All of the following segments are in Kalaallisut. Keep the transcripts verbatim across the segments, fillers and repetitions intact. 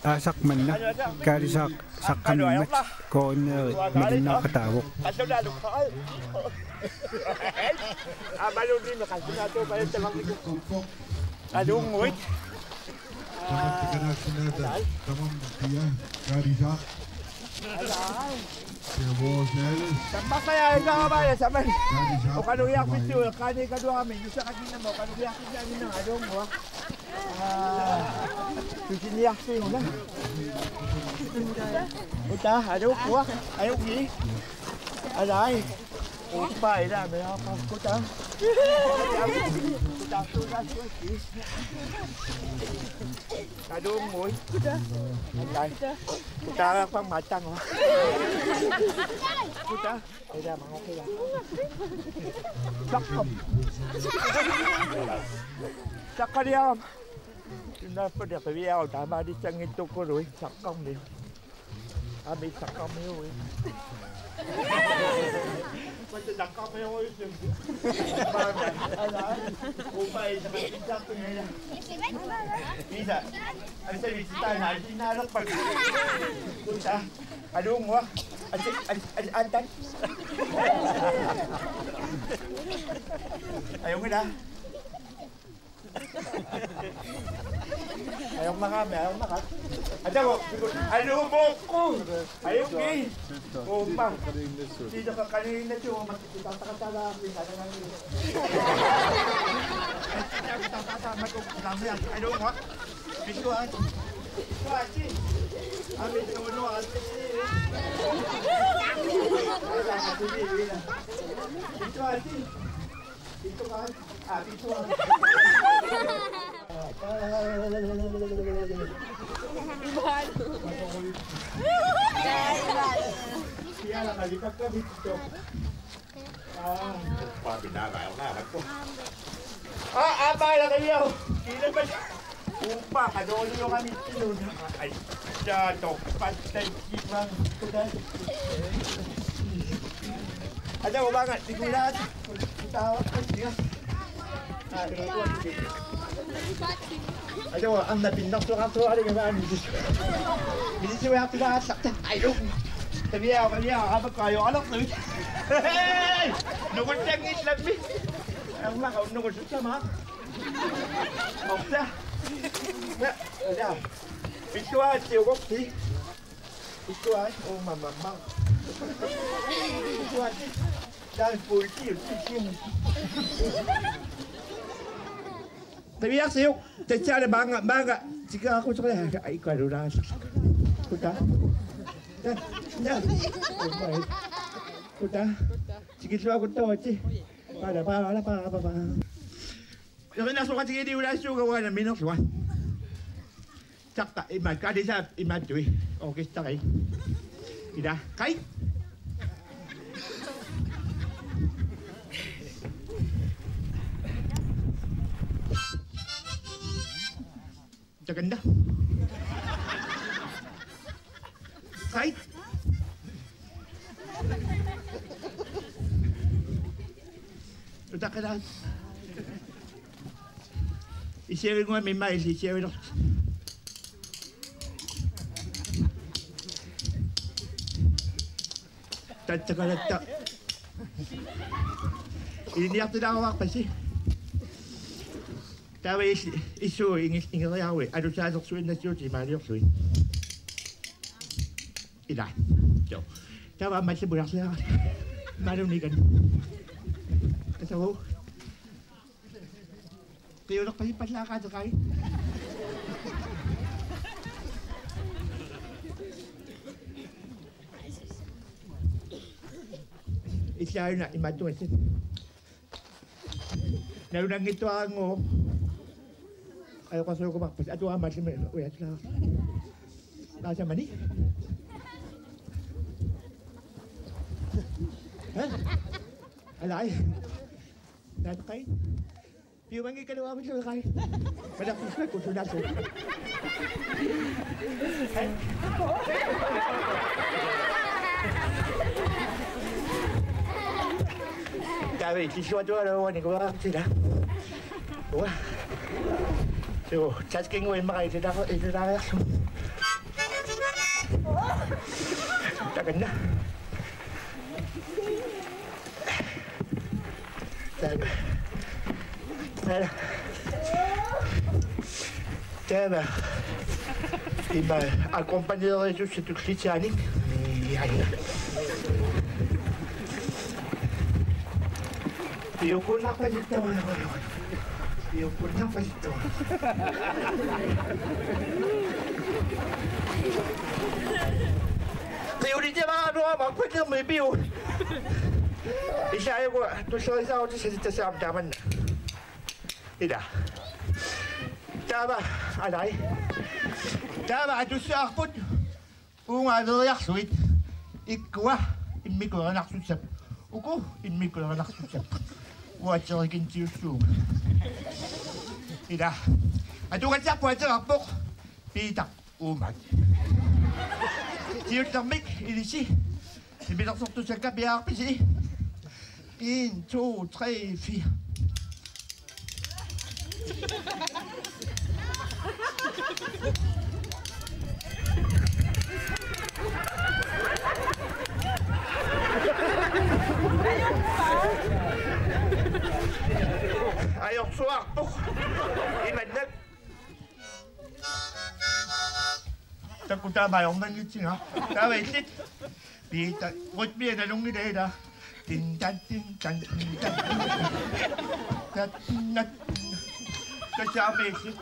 Aasaq manna Kaalisaaq saqqammat koordineeri malinnaaqataavoq. Aluunnguit. Tamam, tamam, Kaalisaaq. Tamam, Kaalisaaq. Oqalugiarpitsi, eqqaanikaluarami, nusaqqakinnama oqalugiarpitsi, aminnga aluunnguaq. Aa. Tusiniarfiuna. Uta, aluunnguaq, ajunngi. Alai. Uppa ila me apa kuta. Kuta, kuta, kuta. Aluunnguit. Kuta. Alai. Kuta, apa matang. Kuta. Ila mangokila. Saqqam. Saqqaliaram. Tunnaappat qiviarut taamaalissanngitsukkuluit saqqarmiut. Aamma saqqarmiuit. Mata saqqarmiuit. Ala. Uppa ila. Isa. Asa vitsitaana asinnaaleqpat. Kuta. Aluunnguaq. Ati, ati, ati, antan. Ajunngila. Ajornaqaami, ajornaqaaq. Atavo, aluunnguaq. Ajunngi. Uumma. Tiitoqaqaniinnattu uumma. Aa, aa, aa, aa, aa. Uppa, qanoq ilioramikkiluna. Ai, taa, torpattakkimma. Ada, uanga, tikulaat. Taa, taa. Ajo, anna pinnartoqartoqarigavaani. Milisiuartulaartarta. Ajo. Tavia, tavia, apa kajo alartuit. Hey! Nukuttanngillammi. Amma, nukusuttama. Okta. Ja, ja. Pittuaatsi ukorti. Pittuaat, oh, mamma. Pittuaatsi. Taakkua politi, politi. Taviarsiuk, tassaana maanga, maanga, tikeraquteqia, ai, kalulaas. Kuta. Ja, ja. Kuta. Tikilluakuttavatsi. Pala, pala, pala, pala. Erinasoqatigiiliulaassuuga uanga minerlua. Takka, ima, Kaalisaap imaattui. Orkesteri. Ila, kai. Takanna. Kai. Utakala. Isiavinguami mai isiaviler. Tattakalatta. Ilinniartilaarumaarpasi. Taava is-, issuugut ingil-, ingeriaruit, alusaalersuinnassiuutit imaaliorlugit. Ila. Joo. Taava aamma allat pulaarsiaraa. Malunikan. Atagu. Qiulerpasippallaaqaateqai. Illaajuna imaattugatsi. Nalunanngitsuarannguuvoq. Ajoqersuukumaarpasi. Atuarmallimi ujallaaq. Taasamani. Ha? Alai. Naataqai. Piumanngikkaluarmilluiqai. Malaqqusimakku sunaasut. Taava illissuatut uani kuartila. Ua. Joo, taskingu immaqa ililaa-, ililaareerlugu. Takanna. Taava. Taava. Taava. Ima akkompagneerisussatut tulliittaanik. Aana. Piukkunnarpasittoq. Piukkunnarpasittoq. Piulittavaa nuamaqpattermi piu. Isaajuku tullerisaarutissatut tassaam taamanna. Ila. Taava alai. Taava atussaarput. Uunga averiarlugit. Ikkua immikkut erinarsussap. Uku immikkut erinarsussap. Uatserikintiussuunga. Ila. Atugassarput ateqarpoq. Piitaq Uummut. Siullermik ilissi. Sipilersortussakka piaarpisi. En, to, tre, fire. Ajorsuarpoq. Imannak. Takuuk taama ajornanngitsinga. Taava illit. Piitaq, rytmia nalunngilaa ila. Tin tan, tin tan, tin tan. Tat, tin, nat, tin. Tassa aamma illit.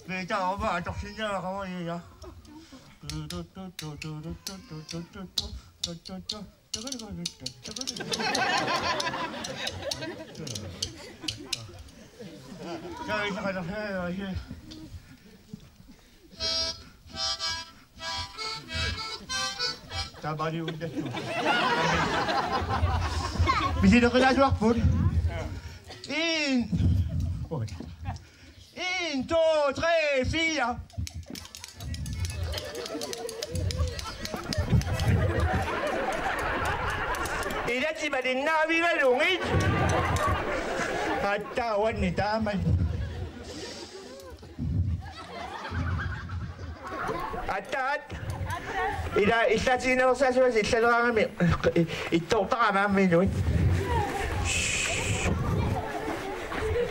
Piitaq aamma atorsinnaaqavaa, ja. Taamaaliunnassu. Misileqilaasuarput. En. En, to, tre, fire. Ilati malinnaavigalugit. Aatsaat uanni taamak. Aatsaat. Ila illaatigiinnaveersaassuasi illaleraangami ittoortarama aamma inuit.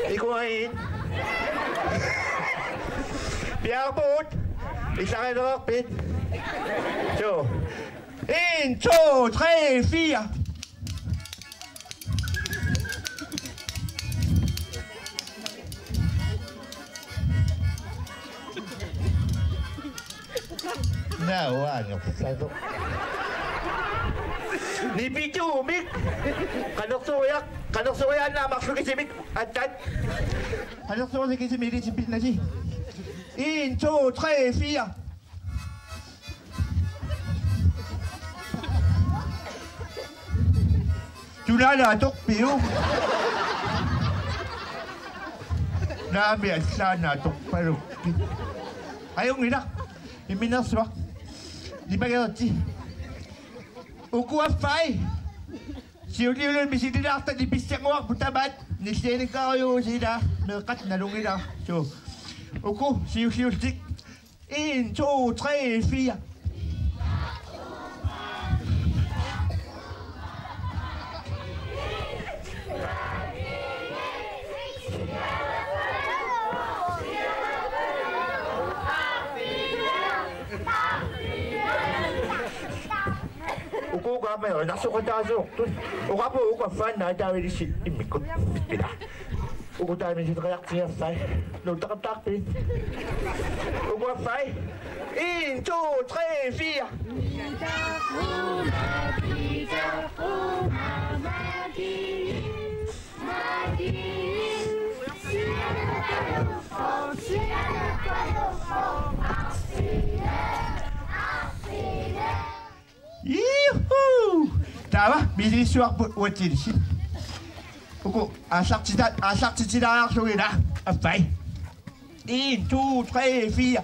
Ikuagiit. Piaarpugut. Illarilereerpit? Joo. En, to, tre, fire. Naa uaangersasoq. Nipituumik. Qanersoriaq, qanersoriaannaq marluk kisimik. Aatsaat. Qanersorsuaq kisimik ilisipinnasi. En, to, tre, fire. Tunaana atorpiuk? Naamik, allaana atorpalukkit. Ajunngilaq. Imminersuaq. Nipangeritsi. Uku affai. Siulliullugu misililaartani pissanguarput tamaat nillianikkaarujussuusi, ila meeqqat nalunngilara. Suu. Uku siulliullutik. En, to, tre, fire. Uku uku aamma erinarsoqataasuupput. Oqarpunga uku affaannaa taava ilissi immikkut. Ila. Uku taama misileqilaartigigassai. Nuutaqattaarpit? Uku affai. En, to, tre, fire. Juhu! Taava, misilissuarput uatsilissi. Uku aallartita-, aallartitilaarlugit, ila, affai. En, to, tre, fire.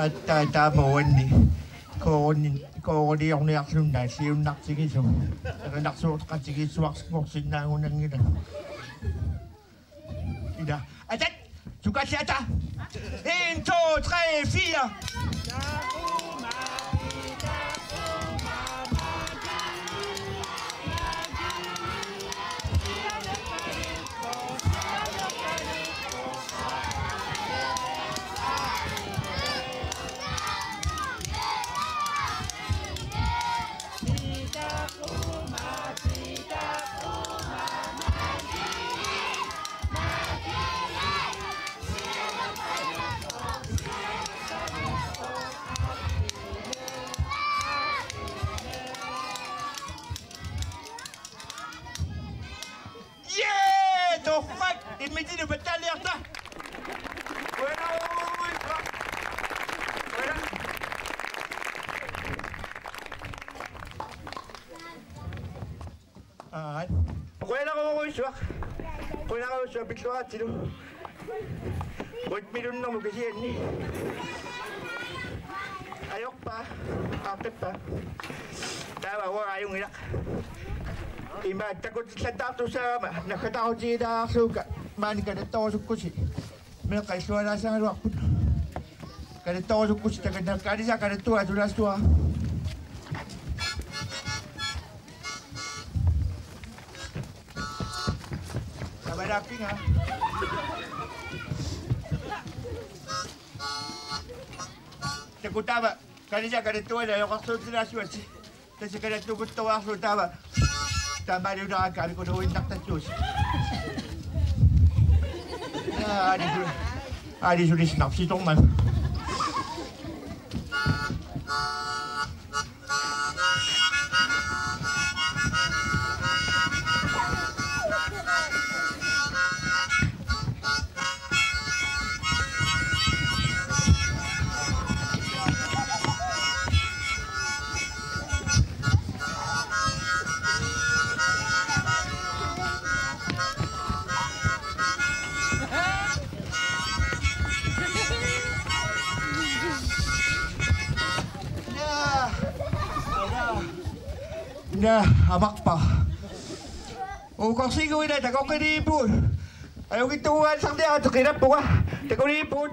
Aatsaat taama uanni. Kooruni-, kooruniorniarlunga naalliunnartigisoq. Erinarsuuteqatigiissuarsinngorsinnaagunanngilaq. Ila. Atat! Sukassiata! En, to, tre, fire! Jee, torrak, immitsinnut pattaaliarta. Qujanaq. Qujanaq. Aat. Qujanarujussuaq. Qujanarujussuaq pilluaatilu. Rytmilunnermut kisianni. Ajorpaa. Qaartappaa. Taava uanga ajunngilaq. Ima takutillattaartussaagama naggataarutigilaarlugu maani kalattorusukkussi. Meeqqat illualaassagaluarput. Kalattorusukkussi takanna kaanisa kalattua atulaassavara. Tamalaappinga. Takutaava kaanisa kalattualu ajoqersuutilaassavasi. Tassa kalattukuttoraarlugu taava. Taamaaliulaaraakka amikuluinnartattuus. Aa, aali su-, aali sulisnarsitorman. Naa, amarpa. Ukorsigu ila takoqqiliippugut. Ajunngitsuugassarniarta qilappunga. Takuliippugut.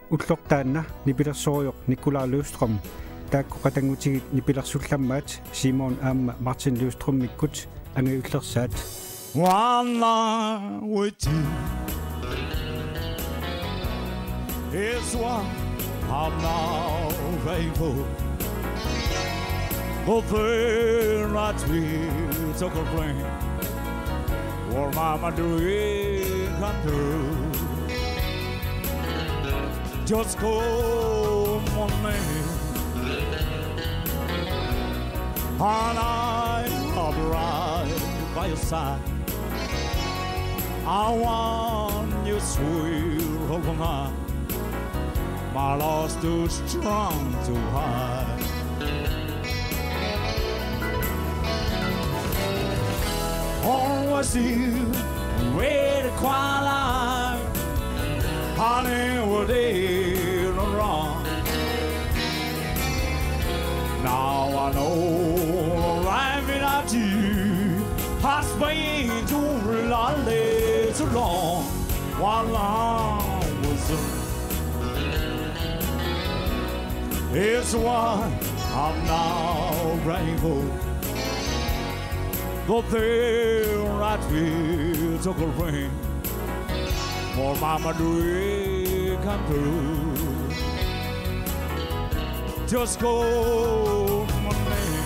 Ulloq taanna nipilersorujoq Nikolaj Løvstrøm, taakku qatanngutigit nipilersullammaat Simon aamma Martin Løvstrømikkut angajullersaat. One night with you is what I'm now praying for. The thing that we took a plane. What am I doing come through? Just call my name. And I'll be right by your side. I want you sweet overnight. My love's too strong to hide. Always you were the twilight, honey, were there no wrong. Now I know life without you has been too lonely, too long. While I was it's why I'm now grateful. The thing that we took a ring. More mama do it come through. Just go my name.